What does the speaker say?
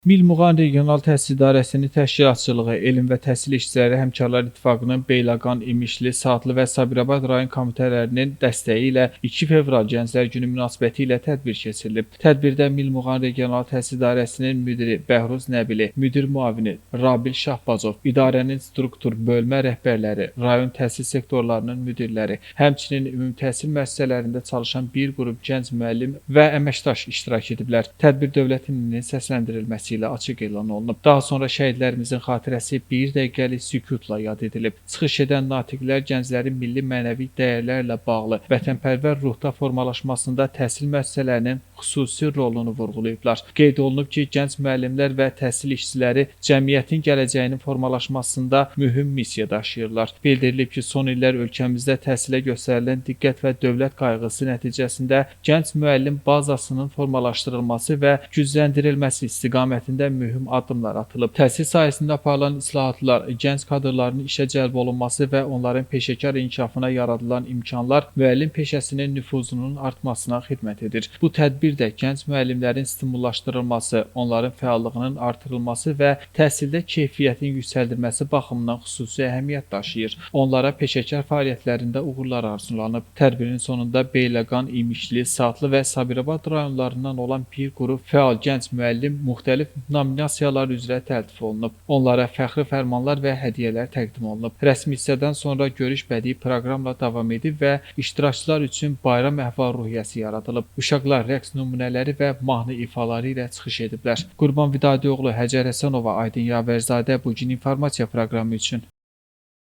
Milmuğan Regional Təhsil İdarəsinin təşkilatçılığı, Elm və Təhsil İşçiləri Həmkarlar İttifaqının Beyləqan, İmişli, Saatlı və Sabirabad rayon komitələrinin dəstəyi ilə 2 fevral Gənclər Günü münasibəti ilə tədbir keçirilib. Tədbirdə Milmuğan Regional Təhsil İdarəsinin müdiri Bəhruz Nəbili, müdir müavini Rabil Şahbazov, idarənin struktur bölmə rəhbərləri, rayon təhsil sektorlarının müdirləri, həmçinin ümumi təhsil müəssisələrində çalışan bir qrup gənc müəllim və əməkdaş iştirak ediblər. Tədbir dövlət himninin səsləndirilməsi ilə açıq elan olunub. Daha sonra şəhidlərimizin xatirəsi bir dəqiqəlik sükutla yad edilib. Çıxış edən natiqlər gənclərin milli mənəvi dəyərlərlə bağlı vətənpərvər ruhda formalaşmasında təhsil müəssisələrinin xüsusi rolunu vurğulayıblar. Qeyd olunub ki, gənc müəllimlər və təhsil işçiləri cəmiyyətin gələcəyinin formalaşmasında mühüm missiya daşıyırlar. Bildirilib ki, son illər ölkəmizdə təhsilə göstərilən diqqət və dövlət qayğısı nəticəsində gənc müəllim bazasının formalaşdırılması və gücləndirilməsi istiqamətində mühüm addımlar atılıb. Təhsil sahəsində aparılan islahatlar, gənc kadrların işə cəlb olunması və onların peşəkar inkişafına yaradılan imkanlar müəllim peşəsinin nüfuzunun artmasına xidmət edir. Bu tədbir də gənc müəllimlərin stimullaşdırılması, onların fəallığının artırılması və təhsildə keyfiyyətin yüksəldilməsi baxımından xüsusi əhəmiyyət daşıyır. Onlara peşəkar fəaliyyətlərində uğurlar arzulanıb. Tədbirin sonunda Beyləqan, İmişli, Saatlı və Sabirabad rayonlarından olan bir qrup fəal gənc müəllim müxtəlif nominasiyalar üzrə təltif olunub. Onlara fəxri fərmanlar və hədiyyələr təqdim olunub. Rəsmi hissədən sonra görüş bədii proqramla davam edib və iştirakçılar üçün bayram əhval-ruhiyyəsi yaradılıb. Uşaqlar rəqs nümunələri və mahnı ifaları ilə çıxış ediblər. Qurban Vidadioğlu, Həcər Həsənova, Aydın Yavərzadə Bu gün informasiya proqramı üçün.